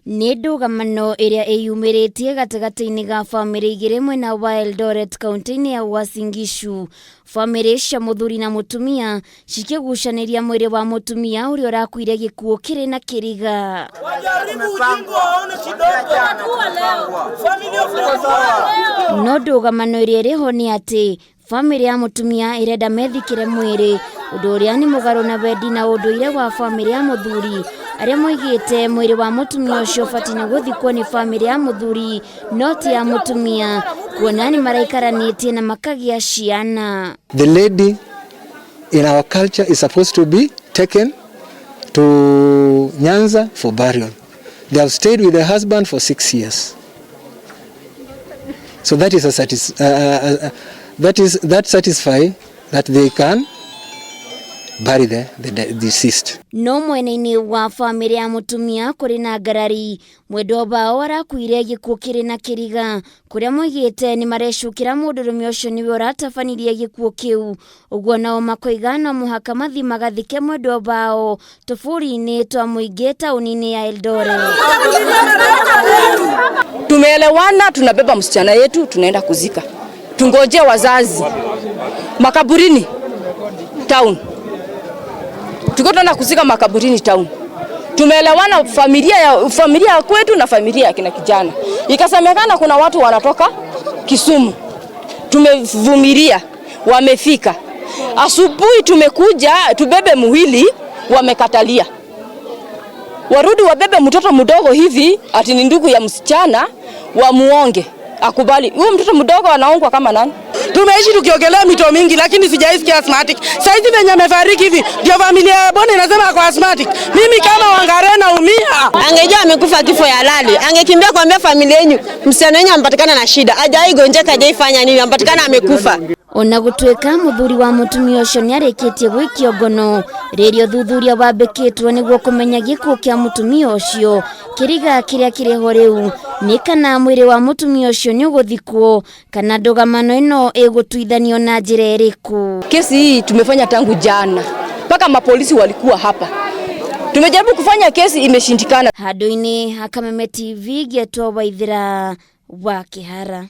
Nĩ ndũgamano ĩrĩa ĩyumĩrĩtie gatagatĩ-inĩ ga bamĩrĩ igĩrĩ mwena wa Eldoret kaunti-inĩ ya Uasin Gishu. Bamĩrĩ cia mũthuri na mũtumia cikĩgucanĩria mwĩrĩ wa mũtumia ũrĩa ũrakuire gĩkuũ kĩrĩ na kĩriga. No ndũgamano ĩrĩa ĩrĩ ho nĩ atĩ Bamĩrĩ ya mũtumia ĩrenda methikĩre mwĩrĩ, ũndũ ũrĩa nĩ mũgarũ na wendi na ũndũire wa bamĩrĩ ya mũthuri, arĩa moigĩte mwĩrĩ wa mũtumia ũcio ũbatiĩ nĩ gũthikwo nĩ bamĩrĩ ya mũthuri no ti ya mũtumia, kuona nĩ maraikaranĩtie na makagĩa ciana. The lady in our culture is supposed to be taken to Nyanza for burial. They have stayed with the husband for 6 years. So that is a satis that is that satisfy that they can bury the deceased. No mwena-inĩ wa bamĩrĩ ya mũtumia kũrĩ na ngarari, mwendwa wao arakuire gĩkuũ kĩrĩ na kĩriga, kũrĩa moigĩte nĩ marecukĩra mũndũrũme ũcio nĩwe ũratabanirie gĩkuũ kĩu. Ũguo nao makoiga no mũhaka mathiĩ magathike mwendwa wao tũburi-inĩ twa mũingĩ taũni-inĩ ya Eldoret. Tumeelewana, tunabeba msichana yetu tunaenda kuzika, tungojee wazazi makaburini town, tuko tunaenda kuzika makaburini town. Tumeelewana familia ya kwetu na familia ya kina kijana, ikasemekana kuna watu wanatoka Kisumu. Tumevumilia, wamefika asubuhi, tumekuja tubebe mwili, wamekatalia warudi wabebe mtoto mdogo hivi ati ni ndugu ya msichana, wamuonge akubali. Huyo mtoto mdogo anaongwa kama nani? Tumeishi tukiogelea mito mingi, lakini sijaisikia asthmatic. Saizi venye amefariki hivi ndio familia ya Bona inasema ako asthmatic. Mimi kama Wangare naumia. Angejua amekufa kifo ya halali, angekimbia kuambia familia yenyu msichana wenyu amepatikana na shida, hajai gonjeka, hajaifanya nini, amepatikana amekufa. Ona gũtuĩka mũthuri wa mũtumia ũcio nĩarĩkĩtie gwĩkio ngono, rĩrĩa ũthuthuria wambĩkĩtwo nĩguo kũmenya gĩkuũ kĩa mũtumia ũcio, kĩriga kĩrĩa kĩrĩ ho rĩu nĩ kana mwĩrĩ wa mũtumia ũcio nĩ ũgũthikwo kana ndũgamano ĩno ĩgũtuithanio na njĩra ĩrĩkũ. Kesi hii tumefanya tangu jana, mpaka mapolisi walikuwa hapa. Tumejaribu kufanya kesi, imeshindikana. Handũ-inĩ ha Kameme TV, ngĩetwo Waithĩra wa Kĩhara.